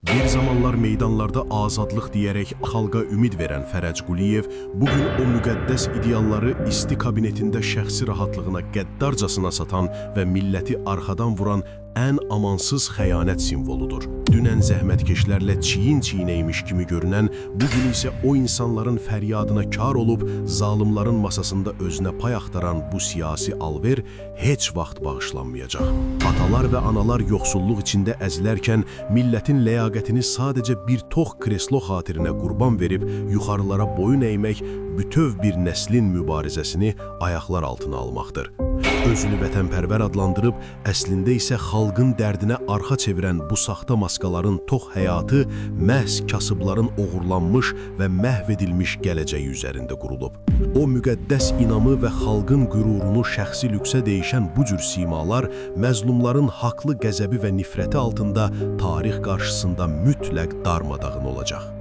Bir zamanlar meydanlarda azadlıq deyərək xalqa ümid verən Fərəc Quliyev bugün o müqəddəs idealları isti kabinetində şəxsi rahatlığına qəddarcasına satan və milləti arxadan vuran ən amansız xəyanət simvoludur. Dünən zəhmətkeşlərlə çiyin-çiyinəymiş kimi görünən, bugün isə o insanların fəryadına kar olub zalimların masasında özünə pay axtaran bu siyasi alver heç vaxt bağışlanmayacaq. Atalar və analar yoxsulluq içində əzilərkən millətin ləyaqətini sadəcə bir tox kreslo xatirinə qurban verib yuxarılara boyun əymək bütöv bir nəslin mübarizəsini ayaqlar altına almaqdır. Özünü vətənpərvər adlandırıb, əslində isə xalqın dərdinə arxa çevirən bu saxta maskaların tox həyatı məhz kasıbların oğurlanmış və məhv edilmiş gələcəyi üzərində qurulub. O müqəddəs inamı və xalqın qürurunu şəxsi lüksə dəyişən bu cür simalar məzlumların haqlı qəzəbi və nifrəti altında tarix qarşısında mütləq darmadağın olacaq.